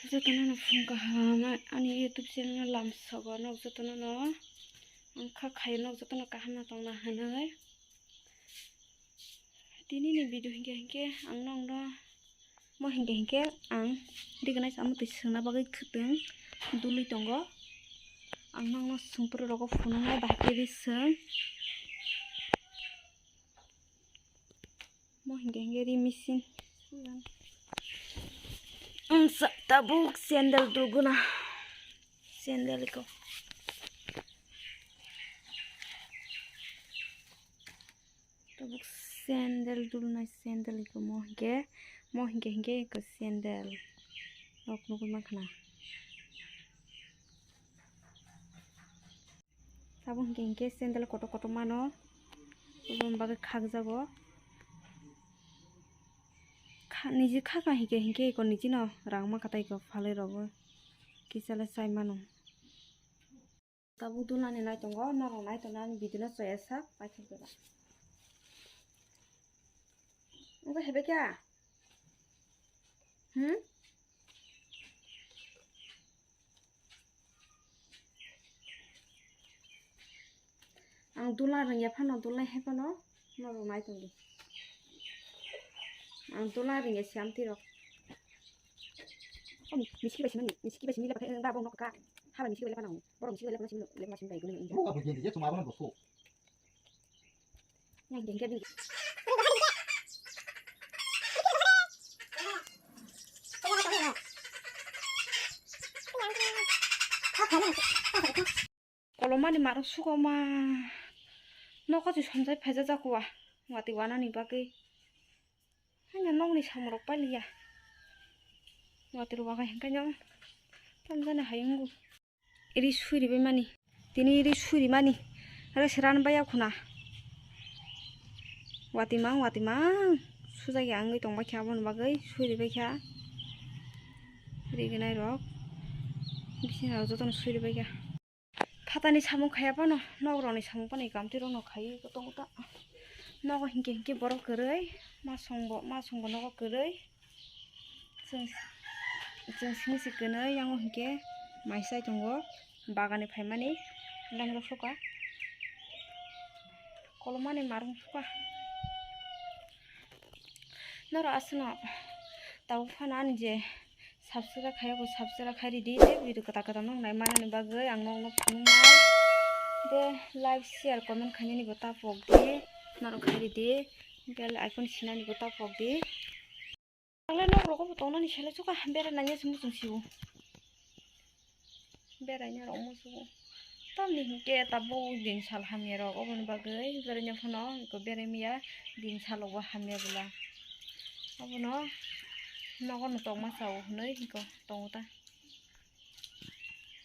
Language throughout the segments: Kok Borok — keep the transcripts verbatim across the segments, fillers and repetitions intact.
Jotono no phung kaham ani YouTube channel lamsogo, nok jotono no ang kha khayo, nok jotono kaham no tongna hinwi. Tini ni video hinkhe hinkhe ang nokno mo hinkhe hinkhe ang recognize amo twi swngna bagwi khwtwng dului tongo. Ang nokno swngpro rogo phunuknai bahai khe ri swng. Mo hinkhe hinkhe ri machine. Ang sa-, tabuk sandal duguna. Sandal ko. Tabuk sandal dulnai sandal ko mo hinkhe, mo hinkhe hinkhe ko sandal. Nok nugwi mankha na. Tabuk hinkhe hinkhe sandal kotor kotor mano. Oboni bagwi khakjago. Kha-, niji khakha hinkhe hinkhe ko niji no rang mankha tei ko phalwi rogo. Kisa le chai mano. Tabuk dulani nai tongo, norok nai tongna ani video no chaya sak paithak bela. Wngkha hebekya? Hmm? Ang dula rwngya phano, dulnai hai phano norok nai tongdi. Ang dula rwngya siam tirok. Om, misiki bai simani, misiki bai simani lepa khe, ba bong nok ka. Haba misiki bai lepa nang. Borok misiki bai lepa simi, lepa simi bai guni. Bo abo jeng je chuma abo bo so. Yang jeng jeng. Kolomani marok sugo ma. Nogo si somjai phaijak jakuwa. Watwi wanani bagwi. Hanya nokni samung rok pailiya. Watwi rok wakai hwnkhe no. Tamjani hayungo. Iri suri bai mani. Tini iri suri mani. Aro se ran baya khuna. Watwi mang, watwi mang. Sujak ya wngwi tong bai kha aboni bagwi suri bai kha. Riginai rok. Bising rok jotono suri bai kha. Phatani samung khaya phano, nok rokni samung phano kamtwi rokno khaiwi tongo ta. Nogo hinkhe hinkhe borok kwrwi, ma songbo, ma songbo nogo kwrwi. Chwng, chwng simi se kwnwi, yango hinkhe mai chai tongo, bagani phaimani lemrok sokha, kolomani marung sokha. Norok aswkno tabuk phano ani je subscribe khaiyok, subscribe khai ridi, tei video kwtal kwtal noknai manani bagwi ang nokno phunuknai. Tei like, share, comment khainani bo ta pokdi, norok khai ridi, bell icon sinani bo ta pokdi. Ang le nok rogo bo tongnani sele chuka bera nanya se muchung sibo. Beraina rok muchungo. Tamni hinkhe tabuk din sal hamya rok oboni bagwi beraina phano eko berai maya din sal obo hamya bwla. Obono nogo no tongma chao hinwi hiko tongo ta.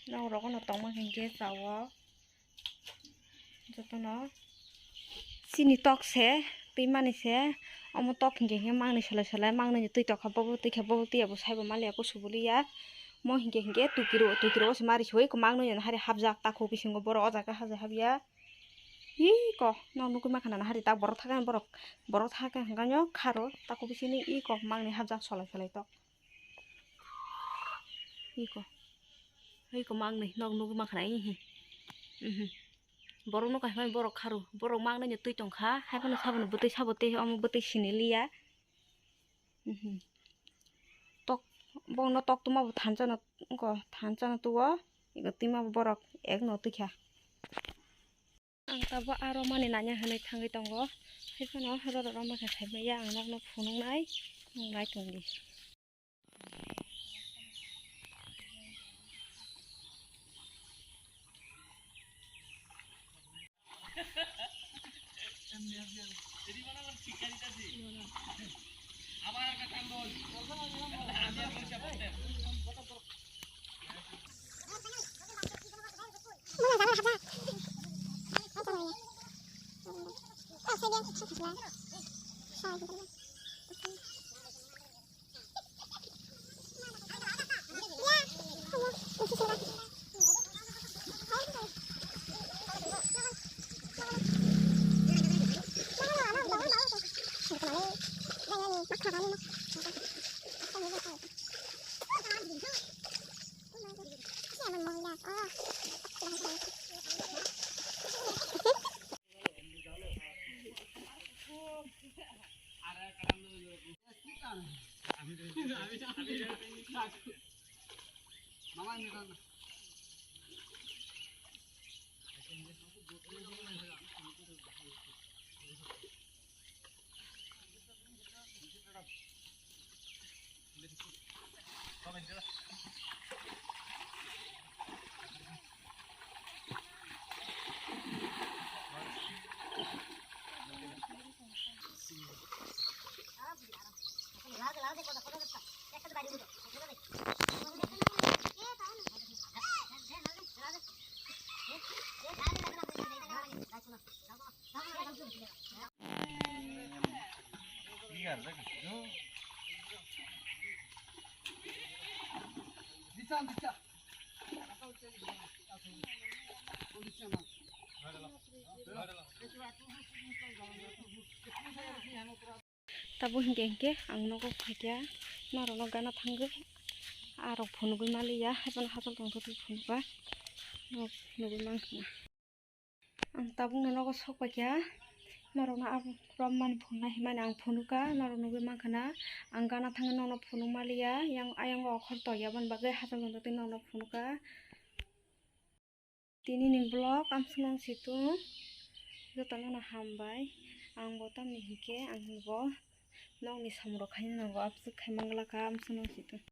Nok rogo no tongma hinkhe chao. Jotono chini tok se twi mani se, omo tok hinkhe hinkhe mangni solai solai, mangni twi tokha, bobo twi kha, bobo twi abo saibo maliya, kusu buliya. Mo hinkhe hinkhe tukiro, tukiro se mari soi, mangno yani hari hapjak, takhuk bisingo borok o jaga hajai habya. Iko, nok nugwi mankha na hari tak borok thaka, borok, borok thaka hwnkhe no kharo, takhuk bisini iko mangni hapjak solai solai tok. Iko. Iko mangnwi nok nugwi mankha na, ihi. Mhm. Borok no kaisa borok kharu. Borok mangnwi ni twi tongkha. Haiphano saboni bwtwi sabo tei omo bwtwi sini liya. Mhm. Tok, bongno tok tuma bo thansa no, wngkha thansa no tuo. Iko twima bo borok ek no twikha. Ang tabuk aro mani nanya hinwi thangwi tongo. Haiphano roro roma khe saimaya ang nokno phunuknai, nung nai tongdi. Tabuk hinkhe hinkhe ang nogo phaikha, norokno gana thangwi arok phunugwi maliya, haiphano hachal tongthok phunukha, nok nugwi mankha. Ang tabukno nogo sok paikha, norokno abo romani phunuknai hinmani ang phunukha, norok nugwi mankha na, ang gana thangwi nokno phunuk maliya, yang ayang o okhor toya, aboni bagwi hachal tongthok tei nokno phunukha. Tini ni vlog amswk nang si tung, jotono no hambai. Ang bo tamni hinkhe ang bo nokni samung rok khaina nango, amswk khai manglakha amswk nang si tung.